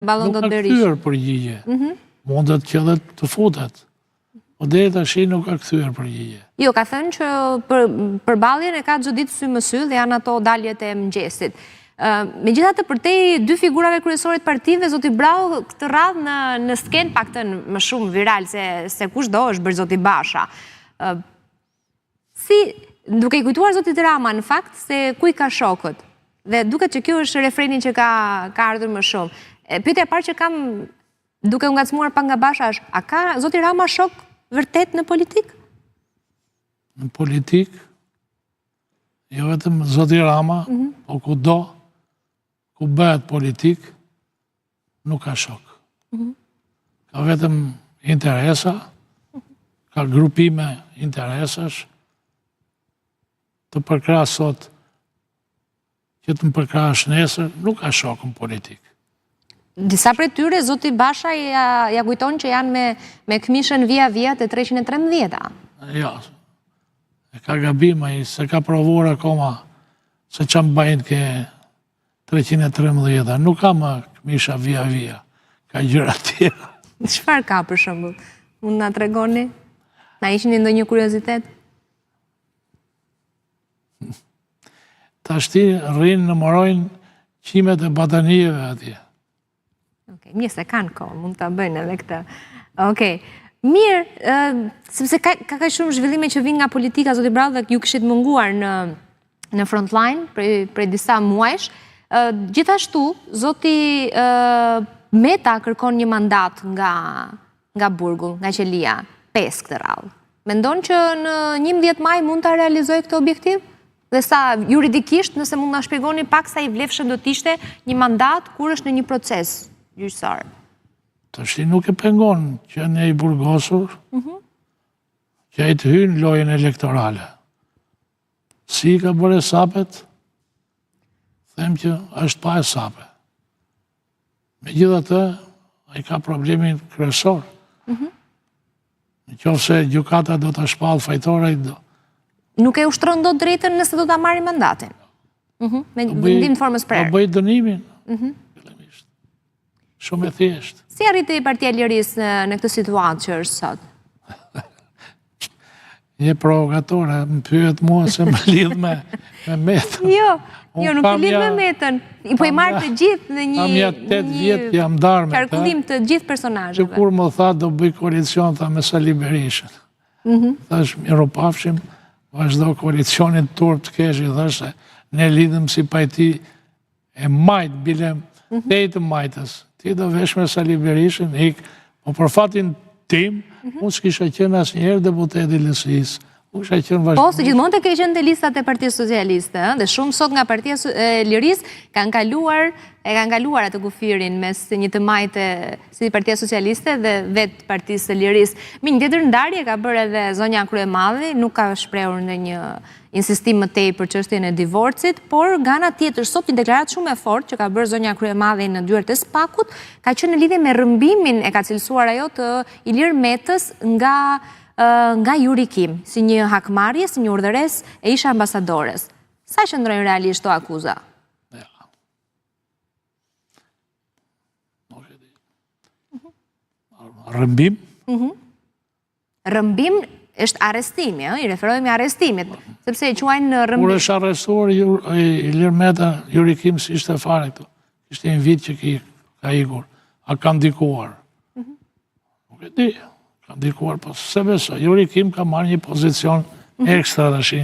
Ballon dot Berishën. Nuk ka kthyer përgjigje. Mhm. Mundet që edhe të futet. Po deri tashi nuk ka kthyer përgjigje. Jo, ka thënë që përballjen e ka çdo ditë sy më sy dhe janë ato daljet e mëngjesit. Megjithatë përtej dy figurave kryesore të partive, zoti Braho këtë radhë në, në skenë paktën më shumë viral se, se kushdo është bërë zoti Basha. Si, duke i kujtuar zotit Rama në fakt se ku i ka shokët, dhe duket që kjo është refreni që ka, ka ardhur më shumë. Pyetja e parë që kam duke u ngacmuar pak nga Basha është, a ka zoti Rama shok vërtet në politikë? Në politikë, jo vetëm zoti Rama, mm -hmm. po kudo, ku bëhet politikë, nuk ka shok. Mhm. Ka vetëm interesa, ka grupime interesash, të përkrah sot, që të më përkrahësh nesër, nuk ka shok në politikë. Disa prej tyre, zoti Basha ja, ja kujton që janë me, me këmishën vija vija të 313-a. Jo, e ka gabim ai, s'e ka provuar akoma se ça mbajnë ke 313, nuk ka më këmisha vija vija, ka gjëra tjera. Çfarë ka për shembull? Mund na tregoni? Na hiqni ndonjë kuriozitet? Tashti rrinë numërojnë qimet e batanijeve atje. Okej, mirë se kanë kohë, mund ta bëjnë edhe këtë. Okej. Mirë, sepse ka ka kaq shumë zhvillime që vijnë nga politika zoti Braho dhe ju kishit munguar në në frontline prej prej disa muajsh. Gjithashtu, zoti Meta kërkon një mandat nga nga burgu, nga qelia, 5 këtë radhë. Mendon që në 11 maj mund ta realizojë këtë objektiv? Dhe sa juridikisht, nëse mund na shpjegoni pak sa i vlefshëm do të ishte një mandat kur është në një proces gjyqësor. Tashti nuk e pengon qenia i burgosur, mhm. që ai të hyjë në lojën elektorale. Si i ka bërë hesapet, them që është pa hesape. Megjithatë, ai ka problemin kryesor. Mhm. Në qoftë se gjykata do ta shpallë fajtor, ai do. Nuk e ushtron dot të drejtën nëse do ta marrë mandatin. Mhm. Me vendim të formës prerë. Do bëjë dënimin. Mhm. Shumë e thjeshtë. Si arriti Partia e Lirisë në, në këtë situatë që është sot? Je provokatore, më pyet mua se më lidh me, me Metën. Jo, jo, nuk të lidh me Metën. I po i marr të gjithë në një... Kam ja 8 vjet jam ndarë me të. Qarkullim të gjithë personazheve. Që kur më tha do bëj koalicion, tha me Sali Berishën. Mm -hmm. Thash, mirupafshim, vazhdo koalicionin turp të kesh, i thash se ne lidhëm si parti e majtë, bile mhm. tej të majtës. Ti do vesh me Sali Berishën, ik, po për fatin tim, mhm. unë s'kisha qenë asnjëherë deputet i LSI-së. Unë kisha qenë vazhdimisht. Po, se gjithmonë të ke qenë te listat e Partisë Socialiste, dhe shumë sot nga Partia e Lirisë kanë kaluar, e kanë kaluar atë kufirin mes një të majte si Partia Socialiste dhe vetë Partisë së Lirisë. Mi një tjetër ndarje ka bërë edhe zonja Kryemadhi, nuk ka shprehur ndonjë insistim më tej për çështjen e divorcit, por nga ana tjetër sot një deklaratë shumë e fortë që ka bërë zonja Kryemadhi në dyert e SPAK-ut, ka qenë në lidhje me rrëmbimin e ka cilësuar ajo të Ilir Metës nga nga Yuri Kim, si një hakmarrje, si një urdhëresë e ish ambasadores. Sa qëndrojnë realisht këto akuza? Ja. Nuk e di. Rrëmbim? Mhm. Rrëmbim është arrestimi, ë, i referohemi arrestimit, sepse e quajnë rrëmbim. Kur është arrestuar Ilir Meta, Yuri Kim s'ishte fare këtu. Ishte një vit që ki, ka ikur. A ka ndikuar? Mhm. Nuk e di. Ka ndikuar, po s'e besoj. Yuri Kim ka marrë një pozicion mhm. ekstra tashi.